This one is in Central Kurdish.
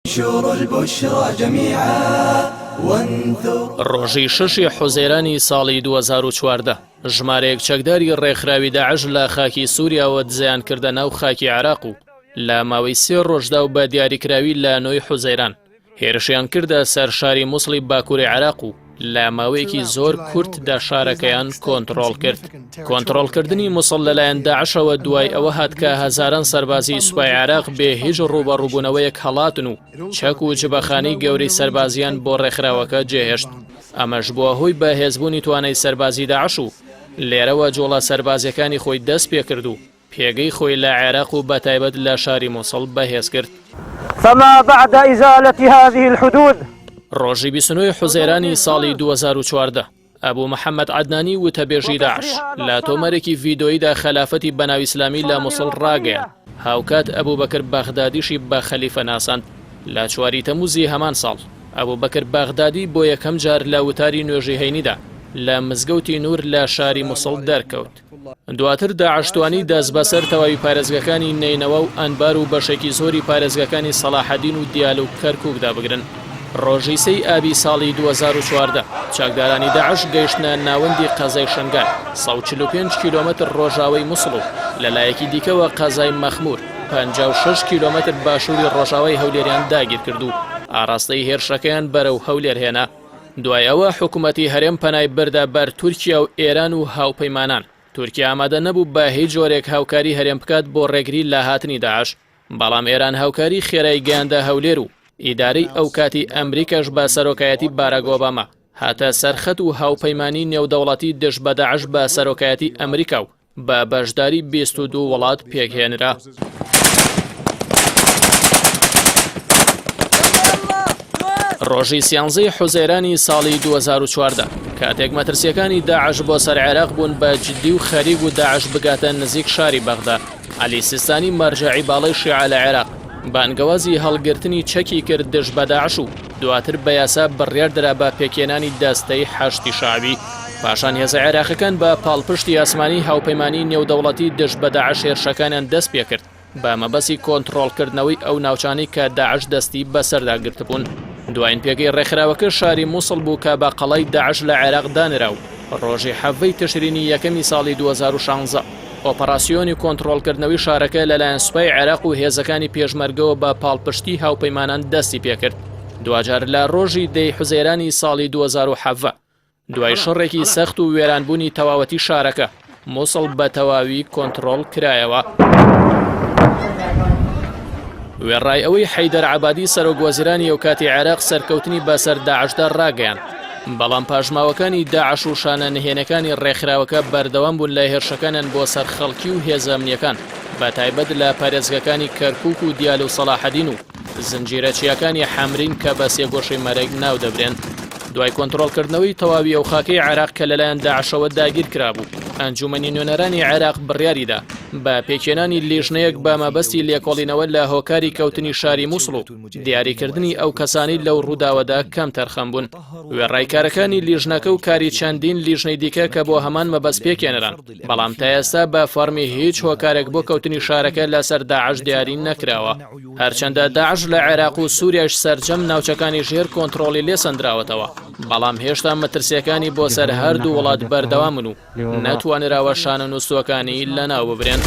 انشروا البشرى جميعا وانثروا. ڕۆژی شەشی حوزەیرانی ساڵی 2014 ژمارەیەک چەکداری ڕێکخراوی داعش لە خاکی سووریاوە دزەیان کردە ناو خاکی عێراق و لە ماوەی سێ ڕۆژدا و بە دیاریکراوی لە نۆی حوزەیران هێرشیان کردە سەر شاری موسڵی باکووری عێراق و لە ماوەیەکی زۆر کورتدا شارەکەیان کۆنتڕۆڵ کرد. کۆنتڕۆڵکردنی موسڵ لەلایەن داعشەوە دوای ئەوە هات کە هەزاران سەربازی سوپای عێراق بێ هیچ ڕووبەڕووبوونەوەیەک هەڵاتن و چەک و جبەخانەی گەورەی سەربازیان بۆ ڕێکخراوەکە جێهێشت. ئەمەش بووە هۆی بەهێزبوونی توانای سەربازی داعش و لێرەوە جوڵە سەربازیەکانی خۆی دەست پێکرد و پێگەی خۆی لە عێراق و بەتایبەت لە شاری موسڵ بەهێز کرد. فما بعد ازالە هذه الحدود. ڕۆژی 29 ی حوزەیرانی ساڵی 2014، ئەبو محەمەد عەدنانی وتەبێژی داعش لە تۆمارێکی ڤیدۆییدا خەلافەتی بەناو ئیسلامی لە موسڵ ڕاگەیاند، هاوکات ئەبوبەکر بەغدادیشی بە خەلیفە ناساند. لە چواری تەموزی هەمان ساڵ، ئەبوبەکر بەغدادی بۆ یەکەم جار لە وتاری نوێژی هەینیدا لە مزگەوتی نور لە شاری موسڵ دەرکەوت. دواتر داعش توانی دەست بەسەر تەواوی پارێزگاکانی نەینەوا و ئەنبار و بەشێکی زۆری پارێزگاکانی سەڵاحەدین و دیالە و کەرکوکدا بگرن. ڕۆژی سێی ئابی ساڵی 2014 چەکدارانی داعش گەیشتنە ناوەندی قەزای شنگال، 145 کیلۆمەتر ڕۆژاوای موسڵ و لە لایەکی دیکەوە قەزای مەخمور، 56 کیلۆمەتر باشووری ڕۆژاوای هەولێریان داگیرکرد و ئاڕاستەی هێرشەکەیان بەرەو هەولێر هێنا. دوای ئەوە حکومەتی هەرێم پەنای بردە بەر تورکیا و ئێران و هاوپەیمانان، تورکیا ئامادە نەبوو بە هیچ جۆرێک هاوکاری هەرێم بکات بۆ ڕێگری لە هاتنی داعش، بەڵام ئێران هاوکاری خێرای گەیاندە هەولێر و ئیدارەی ئەوکاتی ئەمریکاش بە سەرۆکایەتی باراک ئۆباما هاتە سەر خەت و هاوپەیمانی نێودەوڵەتی دژ بە داعش بە سەرۆکایەتی ئەمریکا و بە بەشداری 22 وڵات پێکهێنرا. ڕۆژی سیانزەی حوزەیرانی ساڵی 2014 کاتێک مەترسیەکانی داعش بۆ سەر عێراق بوون بە جدی و خەریک بوو داعش بگاتە نزیک شاری بەغدا عەلی سیستانی مەرجەعی باڵای شیعە لە عێراق بانگەوازی هەڵگرتنی چەکی کرد دژ بە داعش و دواتر بە یاسا بڕیار درا بە پێکهێنانی دەستەی حەشدی شەعبی. پاشان هێزە عێراقیەکان بە پاڵپشتی ئاسمانی هاوپەیمانی نێودەوڵەتی دژ بە داعش هێرشەکانیان دەست پێکرد بە مەبەستی کۆنتڕۆڵکردنەوەی ئەو ناوچانەی کە داعش دەستی بەسەردا گرتبوون. دواین پێگەی ڕێکخراوەکە شاری موسڵ بوو کە بە قەڵای داعش لە عێراق دانرا و ڕۆژی حەڤەی تشرینی یەکەمی ساڵی 2016 ئۆپەراسیۆنی کۆنتڕۆڵکردنەوەی شارەکە لەلایەن سوپای عێراق و هێزەکانی پێشمەرگەوە بە پاڵپشتی هاوپەیمانان دەستی پێکرد. دواجار لە ڕۆژی دەی حوزەیرانی ساڵی 2017 دوای شەڕێکی سەخت و وێرانبوونی تەواوەتی شارەکە، موسڵ بە تەواوی کۆنتڕۆڵ کرایەوە. وێڕای ئەوەی حەیدەر عەبادی سەرۆک وەزیرانی ئەوکاتی عێراق سەرکەوتنی بەسەر داعشدا ڕاگەیاند، بەڵام پاشماوەکانی داعش و شانە نهێنەکانی ڕێکخراوەکە بەردەوام بوون لە هێرشەکانیان بۆ سەر خەڵکی و هێزە ئەمنییەکان، بەتایبەت لە پارێزگاکانی کەرکوک و دیالە و سەڵاحەدین و زنجیرە چیاکانی حەمرین کە بە سێگۆشەی مەرگ ناودەبرێن. دوای کۆنترۆڵکردنەوەی تەواوی ئەو خاکەی عێراق کە لەلایەن داعشەوە داگیرکرابوو، ئەنجوومەنی نوێنەرانی عێراق بڕیاریدا بە پێکهێنانی لیژنەیەک بە مەبەستی لێکۆڵینەوە لە هۆکاری کەوتنی شاری موسڵ و دیاریکردنی ئەو کەسانەی لەو ڕووداوەدا کەمتەرخەم بوون. وێڕای کارەکانی لیژنەکە و کاری چەندین لیژنەی دیکە کە بۆ هەمان مەبەست پێکهێنران، بەڵام تا ئێستا بە فەڕمی هیچ هۆکارێک بۆ کەوتنی شارەکە لەسەر داعش دیاری نەکراوە. هەرچەندە داعش لە عێراق و سوریاش سەرجەم ناوچەکانی ژێر کۆنتڕۆڵی لێ سەندراوەتەوە، بەڵام هێشتا مەترسییەکانی بۆ سەر هەردوو وڵات بەردەوامن و نەتوانراوە شانە نووستووەکانی لەناو ببرێن.